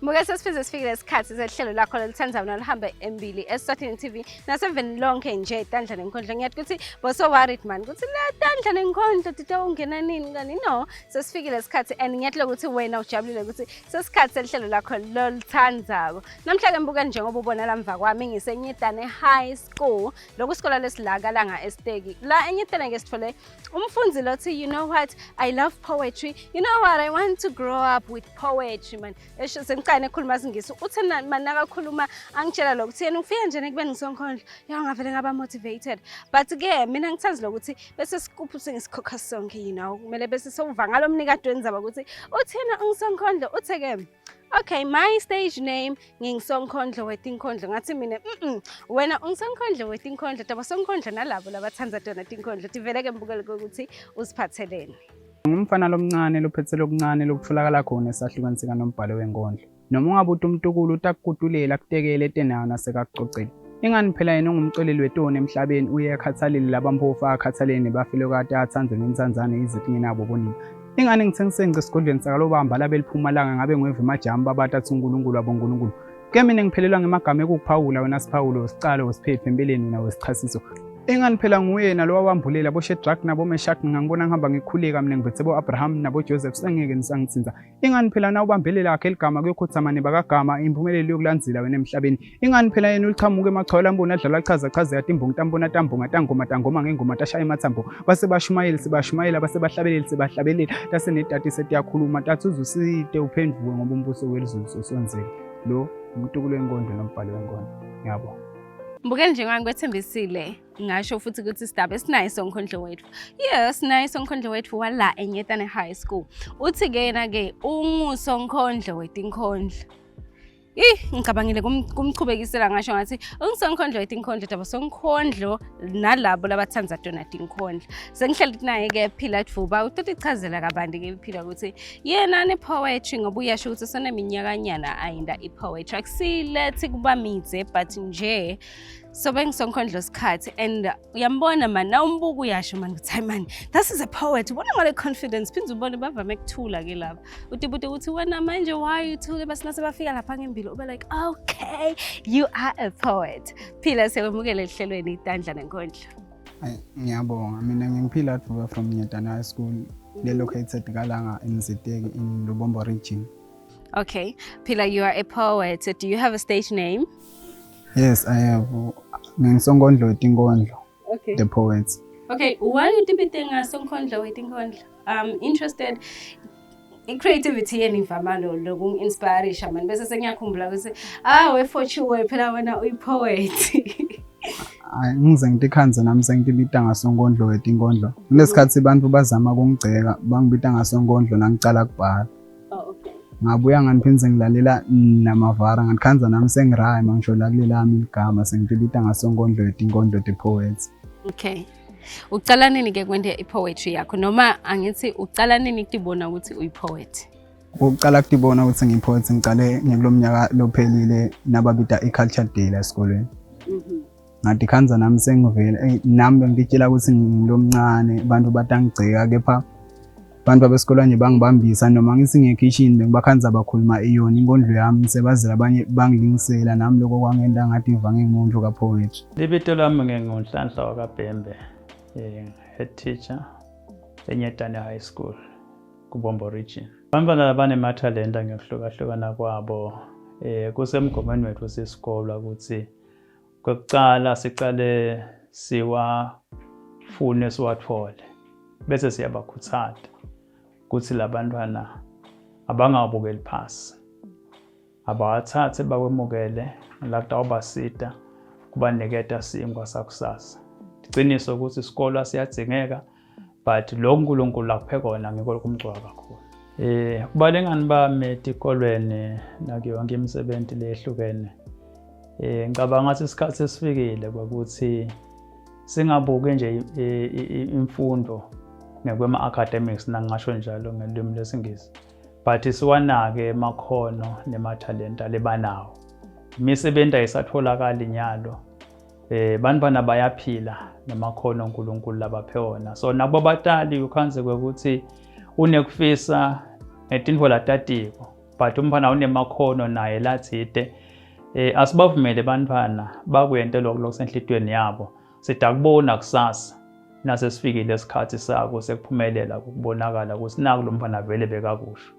Muke sesiphinde sifikile isikhathi sehlelo lakho lolithandayo noluhamba embili eSwatini TV naseveni lonke nje tandla nenkondlo. Ngiyathi ukuthi boso worried man ukuthi le tandla nenkondlo tite ungena nini kani no sesifikile isikhathi and ngiyathi ukuthi wena ujabulile ukuthi sesikhathi selihlelo lakho lolithandzako. Namhla ke mbuka njengoba ubona la mva kwami ngiseNyidane High School lokhu isikole lesilaka langa esiteki. La eNyidane ke sithole umfundzi lothi you know what I love poetry you know what I want to grow up with poetry man esho sengicane ekhuluma isingisi uthe man nakakhuluma angitshela lokuthi yena ufika nje ekubeni ngisonkondlo ya ngavele ngaba motivated but ke mina ngithanda lokuthi bese sikuphi sengisikhokha sonke you know kumele bese sewuva ngalo mnikati wenzaba ukuthi uthena ungisonkondlo uthe ke Okay, my stage name ngingisonkondlo wetinkondlo ngathi mina mm wena ungisonkondlo wetinkondlo taba sonkondlo nalabo labathanda tona tinkondlo tivele ke mbukele ukuthi uziphatheleni. Ngumfana lomncane lophethe lokuncane lokutholakala khona esahlukweni sikaNombhalo wenkondlo. Noma ungabe uthi umtukulu utakukutulela akutekele ete nayo nasekakucocela. Ingani phela yena ungumxoleli wetoni emhlabeni uye akhathalele labampofu akhathalele nebafelokati athandwe nentsandzane yize kungenabo bonina. Ingani ngithe ngisengce esigodlweni sakalobamba labe liphuma langa ngabe ngweva emajamu babata athi uNkulunkulu wabonkulunkulu. Ke mina ngiphelelwa ngemagama ekukuphawula wena siphawulo wesiqalo wesiphephi empeleni wena wesichasiso. Ingani phela nguyena lo wawambulela boShedrack naboMeshach ngangibona ngihamba ngikhuleka mina ngibethe bo-Abraham naboJoseph sengeke nisangithinta. Ingani phela na ubambele lakhe eligama kuyokhothama nebakagama impumelelo yokulandzela wena emhlabeni. Ingani phela yena ulichamuka emachawela ambona adlala achaza achaze yatimbongi tambona tambonga tangoma tangoma ngengoma tashaya emathambo base bashumayeli sebashumayela base bahlabeleli sebahlabelela tase netati setiyakhuluma tathi uzusite uphenduke ngoba umbuso welizulu sosonzile lo umtukulu wenkondo nombhalo wenkondo ngiyabonga Mbukeli njengoba ngikwethembisile ngasho futhi ukuthi sidaba esinaye sonkondlo wethu. Yes, sinaye sonkondlo wethu wala eNyetane High School. Uthi ke yena ke ungusonkondlo wetinkondlo. Ih, ngicabangile kumchubekisela ngasho ngathi ungisonkondlo wetinkondlo daba sonkondlo nalabo labathandza tona tinkondlo. Sengihleli naye ke Phila Dvuba utotichazela kabanti ke Phila ukuthi yena ne poetry ngoba uyasho ukuthi useneminyakanyana ayinda i-poetry. Akusilethi kuba midze but nje so bengisonkondlo sikhathi and uyambona man na umbuka uyasho man ukuthi hayi man this is a poet ubona ngale confidence phinde ubone bavame kuthula ke laba utibute ukuthi wena manje why uthule bese nase bafika lapha ngembili ube like okay you are a poet phila siyakwemukela ehlelweni itandla nenkondlo Ngiyabonga mina ngingiphila Dvuba from Nyetana High School le located kalanga in Ziteki in Lubombo region. Okay Phila you are a poet do you have a stage name? Yes, I have. Ngingisonkondlo wetinkondlo. Okay. The poets. Okay, why utibite ngasonkondlo wetinkondlo? I'm interested i-creativity yenu ivama lo lokungi-inspirisha mani bese sengiyakhumbula ukuthi ah we-fortune phela wena uyi-poet. Hayi ngize ngitikhandze nami sengitibita ngasonkondlo wetinkondlo. Kulesikhathi abantu bazama kungigceka bangibita ngasonkondlo nangicala kubhala. Oh, okay. Ngabuya ngangiphinde ngilalela namavara ngakhandza nami sengirhyme ngisho la kulelami ligama sengitibita ngasonkondlo yetinkondlo the poets. Okay. Ucala nini ke kwente i-poetry yakho noma angithi ucala nini kutibona ukuthi uyi-poet? Ukucala kutibona ukuthi ngiyi-poet ngicale ngekulo mnyaka lophelile nababita i-culture day la esikolweni. Ngathi khanza nami sengivele eyi nami bengitshela ukuthi ngilomncane abantu batangigceka kepha abantu babesikolwane bangibambisa noma ngithi ngiyekhishini bengibakhanza bakhuluma iyona inkondlo yami sebazela abanye bangilingisela nami lokho kwangenta ngathi ngiva ngingumuntu kapoetry. Libito lami nginguNhlanhla wakaBhembe. Head teacher eNyetane High School kuBombo Region. Abantwana labanemathalenta ngekuhlukahlukana kwabo kusemgomweni wethu sisikolo ukuthi kwekucala sicale siwafune siwathole bese siyabakhuthaza ukuthi labantwana abangabukeli phasi, abawathathe bakwemukele la kutawubasita kubaniketa sinkwa sakusasa. Iqiniso ukuthi isikolo siyadzingeka, but lokhu uNkulunkulu akuphe kona ngiko kumgcoka kakhulu. Kubalingani bami etikolweni nakuyo yonke imisebenzi lehlukene, ngicabanga ngathi isikhathi sesifikile ukuthi singabuki nje imfundo ngekwema academics, nangingasho njalo ngelimi lesiNgisi, but siwanake emakhono nemathalenta lebanawo. Imisebenzi ayisatholakali nyalo, bantwana bayaphila namakhono uNkulunkulu labaphe wona. So nakubo batali ukhanze kwekuthi unekufisa ngetintfo latatiko, but umfana unemakhono naye latsite. Asibavumele bantwana bakwente lokho lokusenhlitiyweni yabo. Sidakubona kusasa nase sifikile isikhathi sako sekuphumelela ukubonakala ukuthi naku lo mfana vele bekakusho,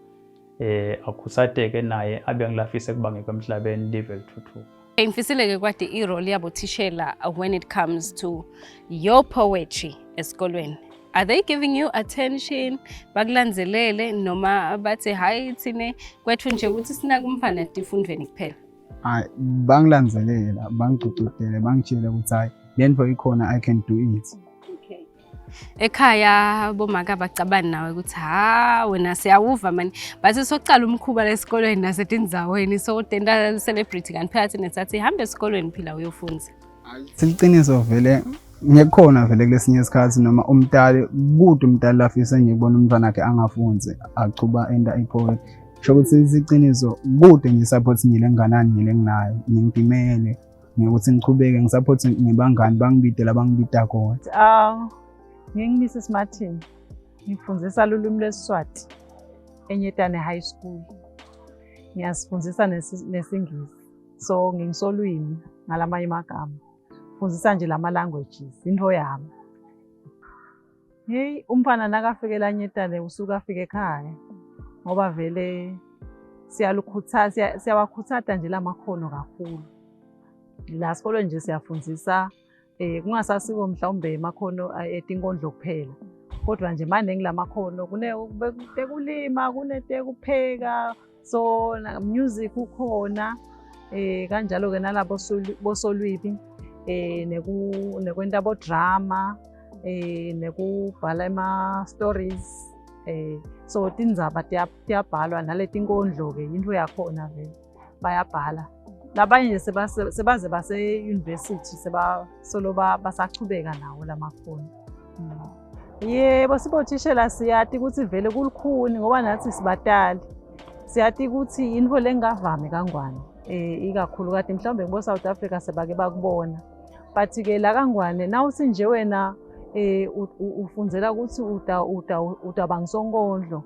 akhuthateke naye abe ngilafise kuba ngekho emhlabeni live lithuthuka. Ngifisile-ke kwadi i-role yabo thishela when it comes to your poetry esikolweni. Are they giving you attention? Bakulandzelele noma bathi hayi, thine kwethu nje ukuthi sinake umfana etifundweni kuphela? Hayi, bangilandzelela, bangigcugcutele, bangitshele ukuthi hayi, le nto ikhona, I can do it. Okay. Ekhaya bomaka bacabani nawe ukuthi ha wena siyawuva mani, bathi sokucala umkhuba lesikolweni nasetindzaweni sodenta celebrity, kanti phela thina sathi hamba esikolweni phila uyofundza? Siliqiniso vele, ngekukhona vele kulesinye isikhathi noma umntali kude, umntali lafisa nje kubona umntwana wakhe angafunzi, achuba enta i-poet. Sho ukuthi isiciniso kude nje support nje lenganani nje lenginayo, ngingimele ngikuthi ngichubeke ngisupport ngebangani bangibide la bangibida khona. Ngingu-Mrs Martin, ngifundzisa lulwimi lwesiSwati eNyetane High School. Ngiyasifundzisa nesiNgisi. So ngingisolwimi ngalamanye amagama. Fundzisa nje lama languages, into yami. Hey, umfana nakafikela Nyetane usuka afike ekhaya. Ngoba vele siyalukhuthaza, siyawakhuthata nje lamakhono kakhulu. La sikolweni nje siyafundzisa kungasasiko mhlawumbe emakhono etinkondlo kuphela, kodwa nje maningi lamakhono, kunetekulima, kunetekupheka, so music ukhona, kanjalo ke nalabo bosolwimi, nekwenta bo drama, nekubhala ema stories, so tindzaba tiyabhalwa, naletinkondlo ke into yakhona vele bayabhala. Labanye nje sebaze base-university solo basachubeka nawo lamakhono. Yebo, sibothishela siyati ukuthi vele kulukhuni ngoba nathi sibatali. Siyati ukuthi intfo lengavami kangwane, ikakhulukati mhlawumbe kubo South Africa sebake bakubona. But ke la kangwane nawuthi nje wena ufundzela ukuthi utaba ngisonkondlo,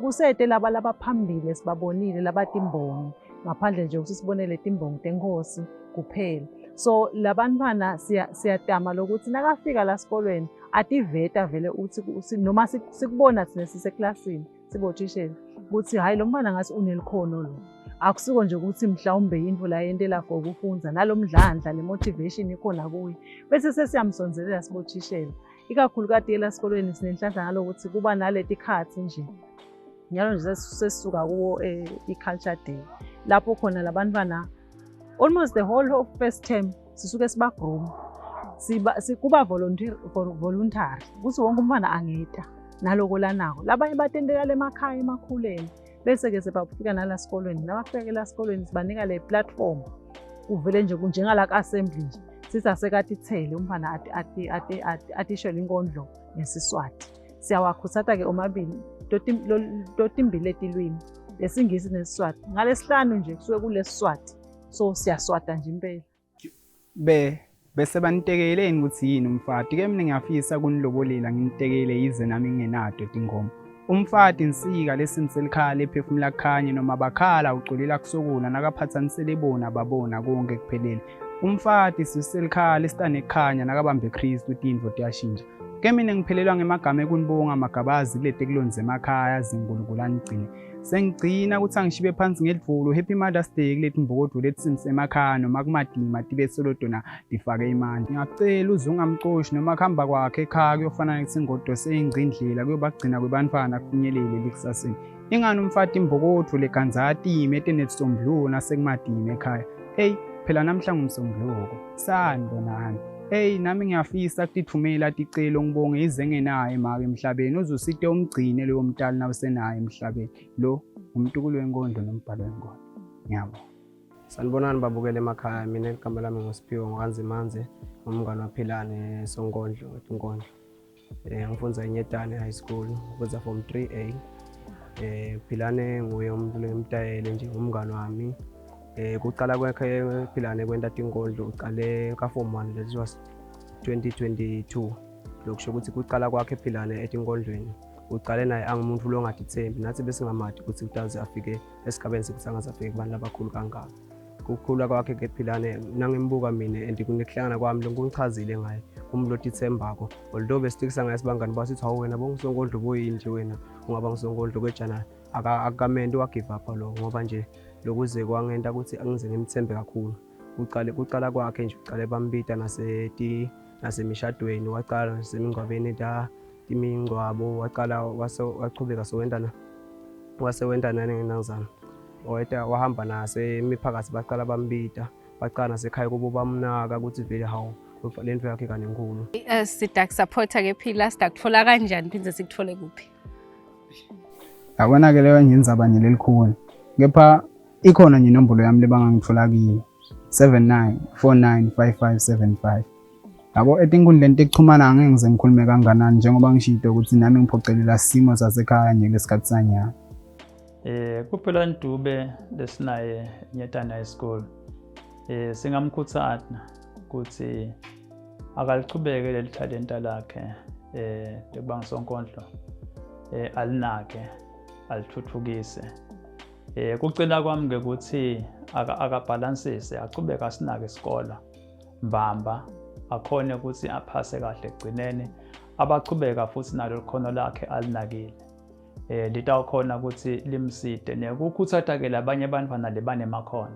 kusete laba labaphambili sibabonile labatimbongi, ngaphandle nje ukuthi sibonele timbongi tenkosi kuphela. So labantwana siyatama lokuthi nakafika la sikolweni ativeta vele uthi noma sikubona thina siseklasini sibothishela ukuthi hayi, lo mntwana ngathi unelikhono lo. Akusiko nje ukuthi mhlawumbe into la yentela for ukufundza, nalo mdlandla, le motivation ikhona kuye, bese sesiyamsondelela sibothishela. Ikakhulukati la esikolweni sinenhlanhla ngalokuthi kuba naleti khathi nje njalo nje, sesisuka kuwo i-culture day, lapho khona labantwana almost the whole of first term sisuke siba-groom, siba kuba volunteer, voluntary ukuthi wonke umntwana angeta naloko lanako. Labanye batentela emakhaya emakhuleni, bese-ke sebafika nala sikolweni. Nabafika la sikolweni sibanika le platform, kuvele nje kunjengala ka-assembly nje, sithi asekatithele umfana atishele inkondlo ngesiSwati. Siyawakhuthata-ke omabili, totimbili letilwimi, lesiNgisi nesiSwati. Ngalesihlanu nje kusuke kulesiSwati, so siyaswata nje impela. Be bese banitekeleni ukuthi yini umfati ke? Mina ngiyafisa kunilobolela, nginitekele, yize nami ngingenato tingoma. Umfati insika lesimselikhala ephefumula kukhanye, noma bakhala uculela kusokula, nakaphathanisele bona babona konke kuphelele. Umfati siselikhala esitanekhanya nakabambe Kristu tintfo tiyashintsha. Ke mina ngiphelelwa ngemagama ekunibonga magabazi kuleti kulonze emakhaya zinkulunkulu anigcine. Sengigcina ukuthi angishibe phansi ngedvulo Happy Mother's Day kuleti mbokodvo letisimse emakhaya noma kumadima tibe solodona tifake imali. Ngiyacela uze ungamcoshi noma kuhamba kwakhe ekhaya kuyofana nekuthi ingodo seyingcindlela kuyobagcina kwebantfwana kufinyelele likusaseni. Ingani umfati imbokodvo leganza atime etenetisombuluko nasekumadima ekhaya. Hey, phela namhla ngumsombuluko. Sanibonani. Hey, nami ngiyafisa kutithumela ticelo ngibonge ize ngenayo imali emhlabeni uzusite umgcine loyo mntali nawusenayo emhlabeni. Lo umtukulu wenkondlo nombhalo wenkondlo. Ngiyabonga. Sanibonani babukele emakhaya, mina igama lami nguSiphiwe ngwakanzimanze, ngumngani waPhilane sonkondlo inkondlo. Ngifundza eNyetane High School, ngifundza form 3A. Philane nguye umuntu lengimtayele nje umngani wami. Kucala kwakhe Philane kwenta tinkondlo ucale ka form 1, that was 2022. Lokusho ukuthi kucala kwakhe Philane etinkondlweni ucale naye angumuntu longatithembi, nathi besingamadi ukuthi utaze afike esigabeni sokuthi angaze afike kubantu labakhulu kangaka. Kukhula kwakhe ke Philane nangimbuka mina and kunekuhlangana kwami lokungichazile ngaye, umuntu lotithembako. Although besitikisa ngaye sibangani basithi hawu wena bongisonkondlo boyini nje wena ungaba ngisonkondlo kwejana, akamenti wa-give up lo ngoba nje lokuze kwangenta ukuthi angize ngimthembe kakhulu. Ucale kucala kwakhe nje ucale bambita naseti nasemishadweni, wacala nasemingcwabeni ta imingcwabo wacala wase wachubeka sowenta wase wenta nani nangizana weta wahamba nasemiphakathi bacala bambita, bacala nasekhaya kubo bamnaka ukuthi vele hawu le nto yakhe kanenkulu. Sidakusupporta ke Phila, sidakutfola kanjani phindze sikuthole kuphi? Yabona ke leyo ngindzaba nje lelikhulu. Kepha ikhona nje inombolo yami lebangangitfola kiyo. 79495575. Yabo etinkundleni tekuchumana angeke ngize ngikhulume kanganani njengoba ngishito ukuthi nami ngiphocelela simo sasekhaya nje kulesikhathi sanyalo. Kuphela Dube lesinaye eNyetane High School. Singamkhuthaza ukuthi akalichubeke leli talenta lakhe lokuba ngisonkondlo, alinake alithuthukise. Kucela kwami ke ukuthi akabhalansise achubeke asinake isikolo mbamba akhone ukuthi aphase kahle egcineni, abachubeka futhi nalo likhono lakhe alinakile litawukhona ukuthi limside nekukhuthatha ke labanye abantwana lebanemakhono,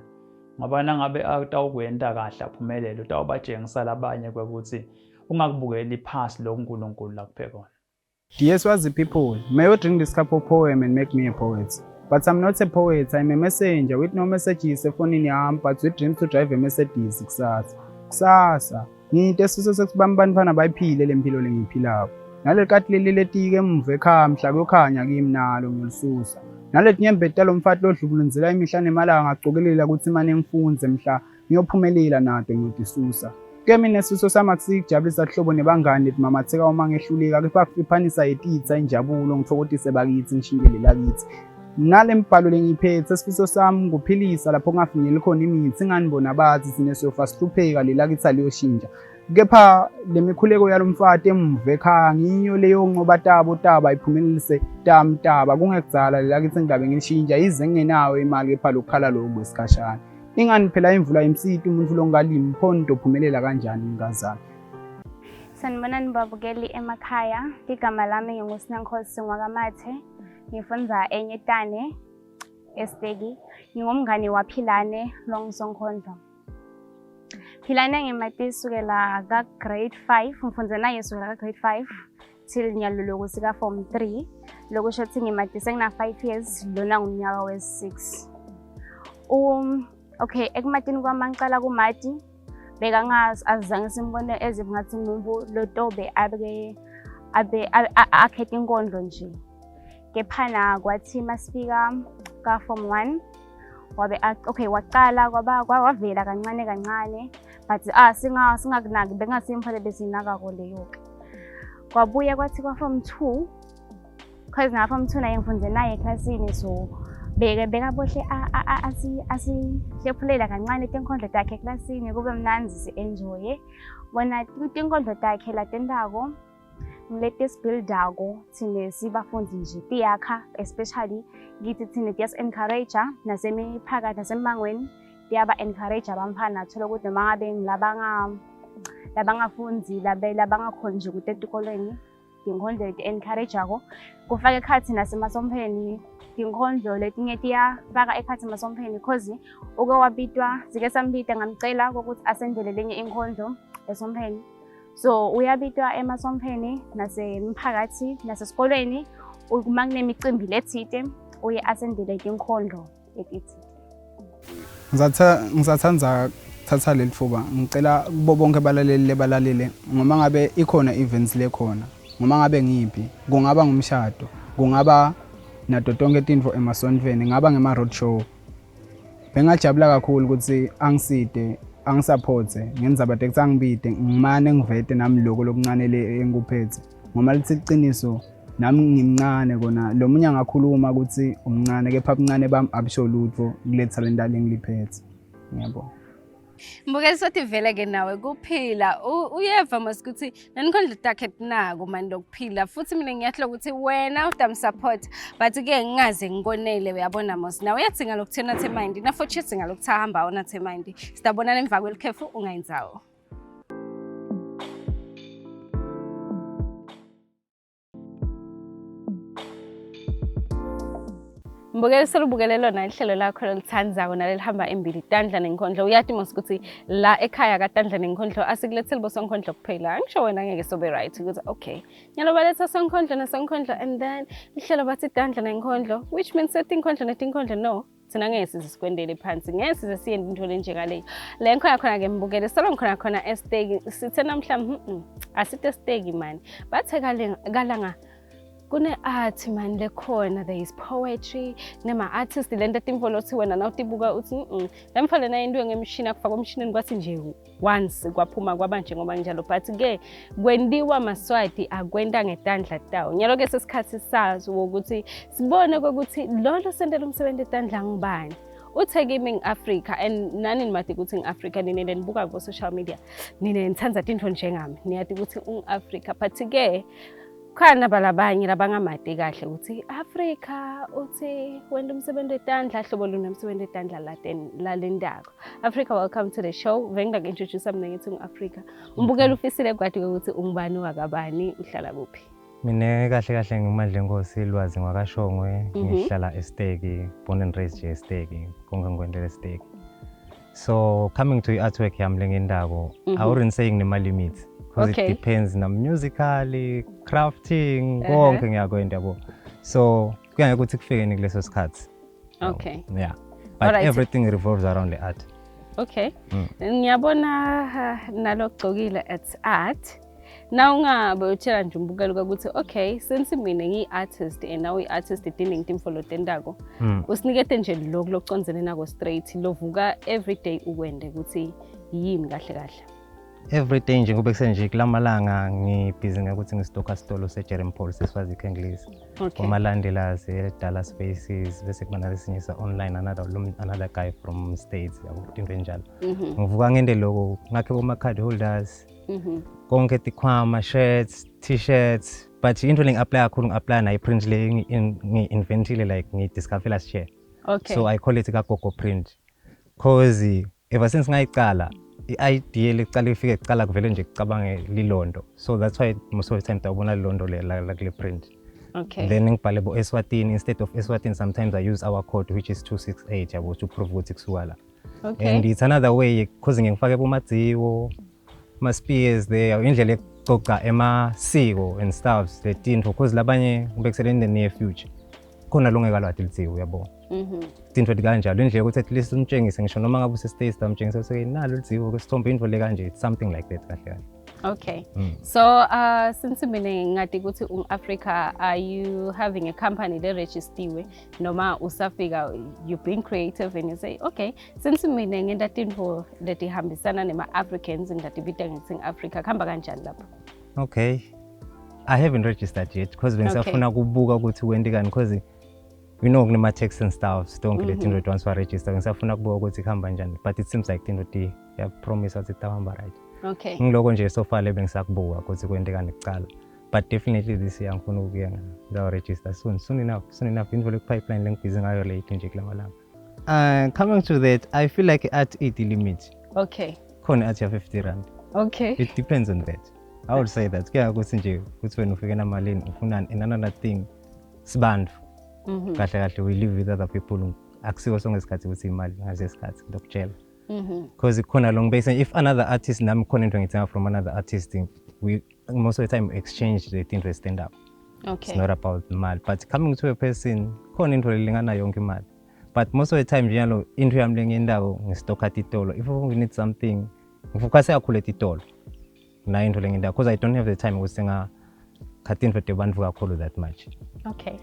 ngoba nangabe atawukwenta kahle aphumelele utawubatshengisa labanye kwekuthi ungakubukeli phasi lokhu uNkulunkulu lakuphe kona. Dear Swazi people, may you drink this cup of poem and make me a poet. But I'm not a poet, I'm a messenger with no messages efonini yami, but with dreams to drive a Mercedes kusasa. Kusasa, ngiyinto esifiso sekuthi bami bantwana bayiphile le mpilo lengiyiphilako. Naleli kati leli letike emuva ekhaya mhla kuyokhanya kimi nalo ngiyolisusa. Naleti nyembeti talo mfati lodlubulundzela imihla nemalanga acokelela ukuthi mane ngifundze mhla ngiyophumelela nato ngiyotisusa. Ke mina sifiso sami akusikujabulisa hlobo nebangani leti mamatheka uma ngehluleka, kepha kufiphanisa yetitsa injabulo ngithokodise bakithi ngishintshele lakithi. Nale mbhalo lengiyiphethe sifiso sami nguphilisa lapho kungafinyeli khona imithi inganibona bathi sine siyofa sihlupheka lelakithi aliyoshintsha. Kepha le mikhuleko yalomfati emuva ekhaya ngiyo leyo nqoba tabo taba iphumelelise tami taba kungekudzala lelakithi ngidabe ngilishintsha yize ngingenayo imali kepha lokukhala lokhu kwesikhashana. Ingani phela imvula imsiti umuntu longalimi pho nitophumelela kanjani mngazana? Sanibonani babukeli emakhaya, igama lami nginguSinankosi Ngwakamathe, ngifundza eNyetane eSteki. Ngingumngani waPhilane Longsonkondlo. Philane ngimati sukela ka grade 5, ngifundze naye sukela ka grade 5 till nyalo sika form 3. Lokusho ukuthi ngimati sengina 5 years, lona ngumnyaka we-6. Okay, ekumatini kwami ngicala kumati bekangazi azange simbone as if ngathi umuntu lotobe abe abe akhethe inkondlo nje. Kephana kwathi masifika ka form 1 wabe okay waqala kwaba kwavela kancane kancane, but singa singakunaki bengasimphale besinakako leyo ke. Kwabuya kwathi kwa form 2, cause na form 2 naye ngifunde naye eklasini, so beke bekabohle asihlephulela kancane tinkondlo takhe eklasini kube mnandzi si-enjoye. Bona tinkondlo takhe latentako ngileti esibuildako thine sibafundi nje tiyakha, especially kithi thine tiyasi-encourage-a nasemiphakathi nasemmangweni. Tiyaba-encourage abamfana, thola ukuthi noma ngabe labangafundzi, labangakhoni nje ukuthi etikolweni, tinkhondlo leti-encourage-ako. Kufaka ekhatsi nasemasompheni, tinkhondlo letinye tiyafaka ekhatsi emasompheni cause uke wabitwa, sike sambita ngamcela ukuthi asendele lenye inkhondlo esompheni. So uyabitwa emasompheni nasemphakathi nasesikolweni, uma kunemicimbi lethite uye asendele tinkhondlo letithite. Ngisathanda kuthatha leli thuba ngicela kubo bonke abalaleli lebalalele, noma ngabe ikhona events lekhona, noma ngabe ngiyiphi, kungaba ngumshado, kungaba nato tonke tintfo emasontfweni, ngaba ngema road show. Bengajabula kakhulu ukuthi angiside, angisupporte ngendzaba tekuthi angibide, ngimane ngivete nami lokho lokuncane le engikuphethe, ngoba lithi iqiniso nami ngimncane kona lo munye angakhuluma ukuthi umncane, kepha buncane bami abusho lutho kule talent lengiliphethe. Ngiyabonga. Mbukeli, sothi vele ke nawe kuphila uyeva mos ukuthi nanikhondlo takhe tinako mani lokuphila, futhi mina ngiyahloka ukuthi wena utamsupport, but ke ngingaze ngikonele. Uyabona mos nawe uyadzinga lokuthi unathe mind, na futhi uyadzinga lokuthi ahamba unathe mind. Sitabonana emva kwelikhefu, ungayindzawo. Mbukeli, selubukele lona ihlelo lakho lolithandzako nalelihamba embili, Tandla Nenkhondlo. Uyati mos ukuthi la ekhaya kaTandla Nenkhondlo asikuletheli bosonkhondlo kuphela. Angisho wena ngeke sobe right ukuthi okay, nyalo baletha sonkhondlo nasonkhondlo and then ihlelo bathi Tandla Nenkhondlo, which means setinkhondlo netinkhondlo. No, thina ngeke size sikwendele phansi, ngeke size siyende into lenjengaleyo. Le ngikhona khona-ke mbukele, solo ngikhona khona esiteki. Sithe namhla asite esiteki mani, bathe kalanga kune-art mani lekhona, there is poetry, kunema-artist lento etimfo lothi wena nawutibuka uthi le mfo lena yentiwe ngemishini, akufakwa emshinini kwathi nje once kwaphuma kwaba njengoba njalo, but-ke kwentiwa maSwati akwenta ngetandla tawo. Nyalo-ke sesikhathi sazo wokuthi sibone kokuthi lolo sentela umsebenzi etandla ngubani. Uthe kimi ngi-Afrika, and nani nimati ukuthi ngi-Afrika, nine lenibuka ku-social media, nine nithanda tintfo njengami, niyati ukuthi ungi-Afrika, but-ke khona balabanye labangamati kahle ukuthi Afrika uthi wenta umsebenzi wetandla, hlobo luni umsebenzi wetandla lalendako. Africa, welcome to the show. Bengingaku-introduce mina ngithi ngu-Afrika. Umbukeli ufisile kwati ukuthi ungubani wakabani, uhlala kuphi? Mina kahle kahle nginguMandlenkosi Lwazi ngwakaShongwe, ngihlala eSteki, born and raised nje eSteki, konke ngikwentela eSteki. So coming to i-artwork yami lengiyentako, I wouldn't say nginema-limits because it depends na musically, crafting, konke ngiyakwenta yabo. So kuya ngekuthi kufikeni kuleso sikhathi. Yeah. But everything revolves around the art. Okay. Ngiyabona nalogcokile, it's art. Na ungabe utshela nje umbukelo ukuthi okay, since mina ngiyi-artist and nawe uyi-artist, tiningi timfo lotentako. Usinikete nje lokhu lokucondzene nako straight, lovuka every day ukwende ukuthi yini kahle kahle. Every day nje kube kusenje kulamalanga ngibhizi ngekuthi ngistoka sitolo se-Jeremy Paul seswazi English. Umalandela Dallas Spaces, bese kuba nalesinye sa-online, another guy from States, yabo, into enjalo. Ngivuka ngente lokho, ngakhe boma-card holders, konke tikhwama, shirts, t-shirts, but into lengi-apply kakhulu, ngi-apply nayo i-print le ngi-inventile, like ngiyi-discover last year. So I call it kagogo print cause ever since ngayicala i-idea lecala ifike kucala kuvele nje kucabange lilondo, so that's why most of the time tawubona lilondo le la kule print. Then ngibhale bo Eswatini instead of Eswatini, sometimes I use our code which is 268, yabo, to prove ukuthi kusuka la. And it's another way cause ngifake bomadziwo, ma-spears there, indlela yokucoca emasiko and stuffs letinto, cause labanye ngibekisele in the near future khona lo ngeke alwati lidziwo, uyabo, tinto kanjalo, indlela yokuthi at least umtshengise ngisho noma ngabe use-States, tamtshengisa ukuthi nalo lidziwo kwesithombe, into le kanje, it's something like that kahle kahle. Okay. So since mina ngingati ukuthi ungu-Africa, are you having a company le-registiwe noma usafika you being creative and you say okay, since mina ngenta tintfo letihambisana nema-Africans ngingatibita ngithi ngi-Africa, kuhamba kanjani lapho? Okay, I haven't registered yet because bengisafuna kubuka ukuthi kwentekani, because you know kunema-tax and stuff tonke mm -hmm. letinto once wa-register, ngisafuna kubuka ukuthi kuhamba njani, but it seems like tinto ti yapromise ukuthi tawuhamba right. Ngiloko nje so far le bengisakubuka ukuthi kwentekani kucala, but definitely this year ngifuna ukuya ngizawu-register soon, soon enough, soon enough. Into le-pipeline lengibhizi ngayo lately nje kulamalanga. Coming to that, I feel like art iti limit. Khona art ya 50 rand. It depends on that. I would say that kuya ukuthi nje ukuthi wena ufike namalini, ufunani. And another thing, sibantu kahle kahle, we live with other people. Akusiwo sonke isikhathi ukuthi imali ngase sikhathi ngokutshela, because khona long base if another artist, nami khona into ngithenga from another artist, we most of the time exchange the thing to stand up. It's not about imali, but coming to a person, khona into lelingana yonke imali. But most of the time njalo into yami lengiyendako ngistokha titolo. If we need something, ngifocus kakhulu etitolo nayo into lengiyendako, because I don't have the time ukuthi ngakhathi into tebantfu kakhulu that much.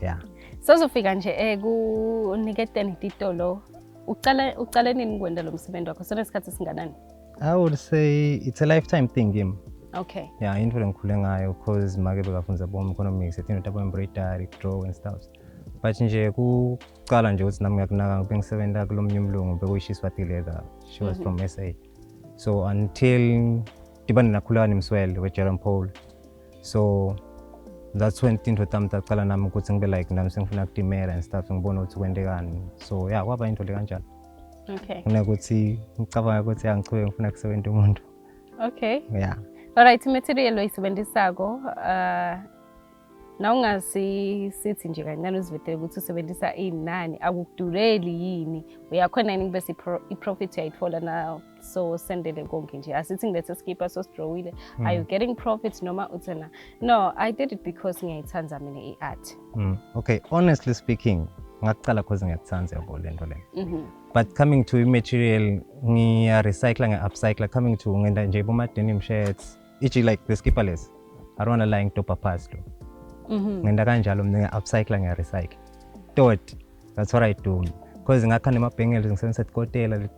Yeah. Sozofika nje ekuniketeni titolo. Ucala nini kwenda lo msebenzi wakho? Senesikhathi singanani? I would say it's a lifetime thing kimi. Yeah, into lengikhule ngayo, because make bekafundza bom economics, into tabo embroidery, draw and stuff. But nje kucala nje ukuthi nami ngiyakunaka, bengisebenza kulomnye umlungu bekuyishiswa leather. She was from SA. So until dibane nakhulani Mswele we-Jerome Paul. So that's when into tami tacala nami ukuthi ngibe like nami sengifuna kutimela and stuff, ngibona ukuthi kwentekani. So yeah, kwaba into le kanjalo. Kunokuthi ngicabanga ukuthi angichubeke ngifuna kusebenza umuntu. Yeah. Alright, material oyisebenzisako, nawungasi sithi nje kancane uzivetele ukuthi usebenzisa inani, akukudureli yini? Uyakhona yini bese i-profit uyayithola na? So sendele konke nje, asithi ngilethe skipa so sidrawile, are you getting profit noma uthena, "No, I did it because ngiyayithanda mina i-art"? Okay, honestly speaking, ngakucala cause ngiyakuthanda, yabo, lento le. But coming to i-material, ngiya-recycle, ngiya-upcycle. Coming to ngenda nje boma-denim shirts, e.g. like the skipper lesi. I don't wanna lie, ngidobha phasi lo. Ngenda kanjalo mina, ngiya-upcycle, ngiya-recycle. Tot, that's what I do. Cause ngakha nema-bangles ngisebenzisa tikotela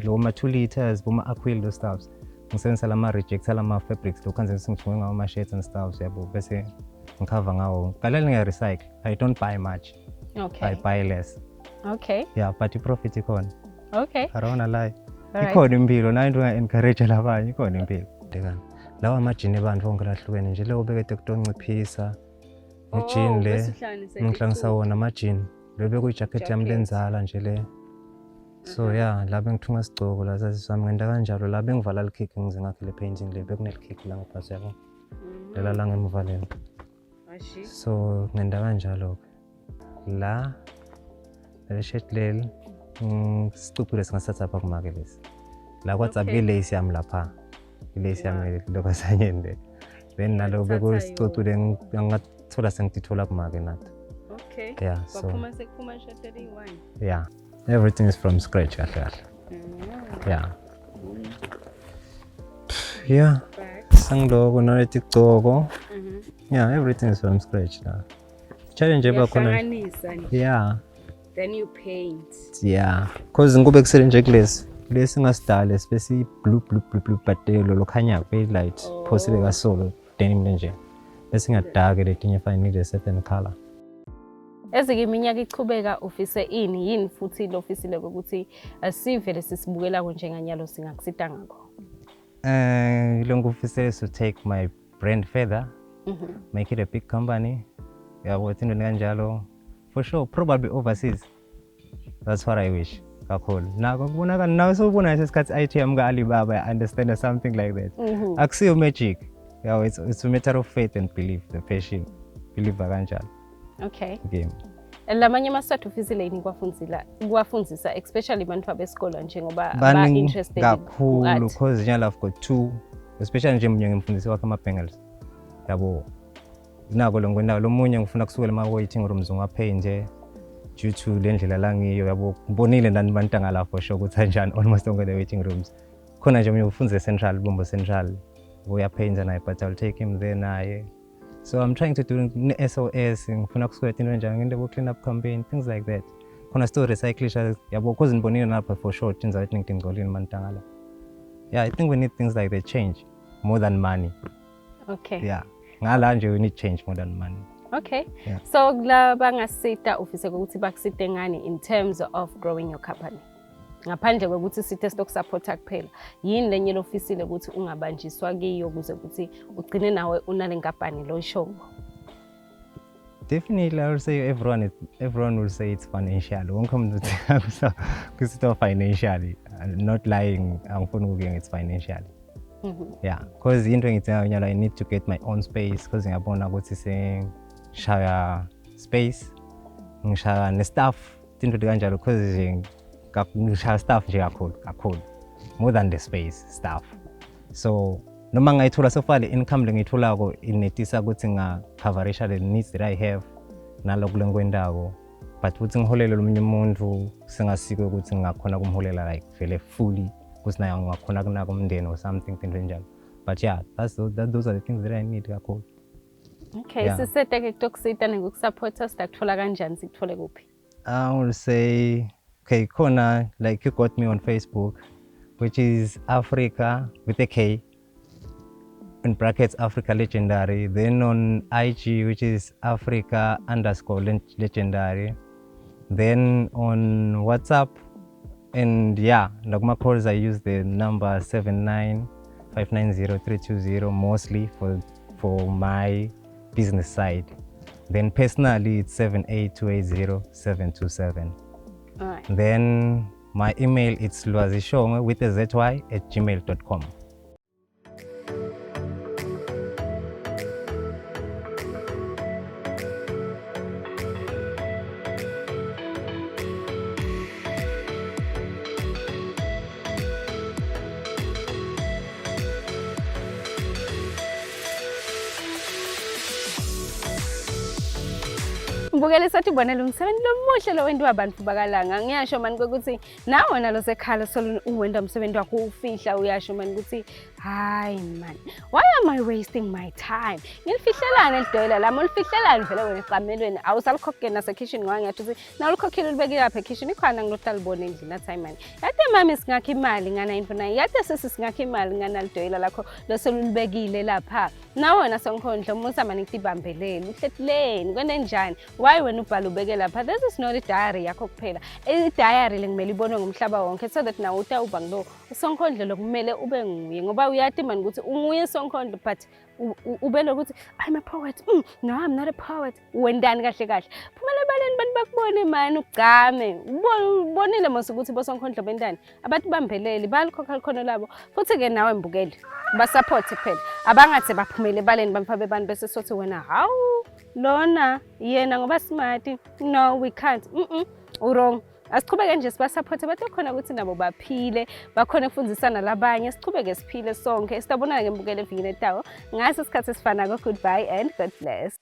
lo ma-2 liters, boma-acryl, those stuffs. Ngisebenzisa lama-rejects lama-fabrics lokhu kanje sengithunge ngawo ama-shirts and stuffs, yabo, bese ngikhava ngawo. Kalele ngiya-recycle. I don't buy much. I buy less. Yeah, but i-profit ikhona. I don't wanna lie. Ikhona impilo, nayo into enga-encourage labanye, ikhona impilo. Ndekani. Lawa amajini abantu bonke lahlukene nje, leyo bekade kutonciphisa. Ijini le bese uhlanganise ngihlanganisa wona amajini. Lo bekuyijacket yami Jacket. lenzala nje le. So yeah, la bengithunga isigcoko la sasisami ngenta kanjalo, la bengivala likhikhi ngize ngakhe le painting le bekunelikhikhi la ngaphasi, yabo. Lela la ngemuva lelo. So ngenta kanjalo ke. La leli shirt leli, sicuphulo singasatha apha kumake lesi. La kwatsabuka ilace yami lapha. Ilace yami lokasanyeni le. Then nalo Wathatha bekuyisicucu ngathola sengitithola kumake nato. Yeah, so Kwaphuma sekuphuma shirt eliyi-one. Yeah. Everything is from scratch kahle kahle. Yeah. Yeah. Sangiloko nalethi gcoko. Yeah, everything is from scratch la. Challenge eba khona. Uyahlanganisa nje. Then you paint. Yeah. Cause ngikube kusele nje kulesi. Lesi ngasidala bese blue blue blue blue, but lo lokhanya very light. Phosile kasolo denim nje. Bese ngadaka letinye if I need a certain color. Ezike iminyaka ichubeka, ufise ini yini futhi lofisile ukuthi sivele sisibukelako njenganyalo singakusita ngakho? Lo ngifisele to take my brand further, make it a big company. Yabo, into kanjalo. For sure, probably overseas. That's what I wish kakhulu. Nako kubonakala nawe sewubona lesikhathi i-ATM ka-Alibaba, I understand something like that. Akusiyo magic. Yeah, it's a matter of faith and belief, the passion. Believe kanjalo. Game. Lamanye amaswati ufisile yini kuwafundzisa, especially abantu besikolo njengoba Baningi ba-interested kakhulu ku-art? Because njalo I've got two, especially nje munye ngimfundisi wakhe ama-bangles, yabo, nako lo ngwendawo lo munye ngifuna kusukela ema-waiting rooms ngiwapheyinte due to le ndlela la ngiyo, yabo, ngibonile nani bantanga la for sure ukuthi kanjani almost onke the waiting rooms khona nje. Munye ufunze central, Bombo Central, uyapheyinta naye, but I'll take him there naye. So I'm trying to do ne-SOS, ngifuna kusuka into njani ngento bo-clean up campaign, things like that. Khona still recyclisha, yabo, cause ngibonile nalapha for sure tindzawo letiningi tingcolile mantanga la. Yeah, I think we need things like the change more than money. Yeah, ngala nje we need change more than money. Yeah. So kulabangasita, ufise ukuthi bakusite ngani in terms of growing your company? Ngaphandle kwekuthi sithe sitokusupporta kuphela, yini lenye lofisile ukuthi ungabanjiswa kiyo ukuze ukuthi ugcine nawe unale nkampani lo shoko? Definitely, I will say everyone will say it's financial. Wonke umuntu uthi kusithiwa financially. I'm not lying, angifuni ukuke it's financially. Yeah, because into engidingayo nyalo, I need to get my own space because ngiyabona ukuthi sengishaya space, ngishaya ne-staff, into kanjalo, because nje ngishaya staff nje kakhulu kakhulu, more than the space, staff. So noma ngayithola so far le income lengiyitholako inetisa ukuthi nga-coverisha the needs that I have naloku lengikwentako, but ukuthi ngiholele lomunye umuntu singasiko ukuthi ngingakhona kumholela like vele fully ukuthi naye ngingakhona kunaka umndeni or something, into enjalo. But yeah, those are the things that I need kakhulu. Okay. Yeah. Sisete-ke kutokusita nekukusapotha, sitakutfola kanjani, sikuthole kuphi? I will say, okay, khona, like you got me on Facebook, which is Africa with a K, in brackets Africa Legendary. Then on IG, which is Africa underscore legendary. Then on WhatsApp, and yeah, like my calls, I use the number 79590320 mostly for my business side. Then personally, it's 78280727. All right. Then my email, it's lwazishongwe with a ZY at gmail.com. Mbukeli, sathi ubonela umsebenzi lomuhle lo wentiwa abantu bakalanga. Ngiyasho mani ukuthi nawe nalo sekhala solo uwenta umsebenzi wakho ufihla, uyasho mani ukuthi hayi man, why am I wasting my time? Ngilifihlelane elidoyela lami, ulifihlelane vele wena ekamelweni, awusalikhokhele nasekhishini, ngoba ngiyathi ukuthi nawulikhokhile ulibeke lapha ekhishini ikhona ngilotalibona endlini, athi hayi mani, yate mami singakho imali nga-949, yate sisi singakho imali nganalidoyela lakho losolulibekile lapha. Nawe wena sonkhondlo musa mani kutibambelele, uhletileni kwente njani? Why wena ubhala ubeke lapha? This is not i-diary yakho kuphela, i-diary lekumele ibonwe ngumhlaba wonke so that nawe utawuba ngilo sonkhondlo lokumele ube nguye, ngoba uyati mani ukuthi unguye sonkhondlo, but ube lokuthi I'm a poet, no I'm not a poet. Wendani kahle kahle? Phumela ebaleni bantu bakubone mani, ugcame ubonile mos ukuthi bosonkhondlo bendani abatibambeleli, bayalikhokha likhono labo. Futhi-ke nawe mbukeli, basapothe phela, abangathi baphumele ebaleni bamfabe bantu bese sothi wena hawu lona yena ngoba smart, no we can't, wrong. Asichubeke nje sibasaphothe, batokhona ukuthi nabo baphile, bakhone ukufundzisana labanye, sichubeke siphile sonke. Sitabonana ke mbukeli evikini etawo ngaso isikhathi esifanako. Goodbye and God bless.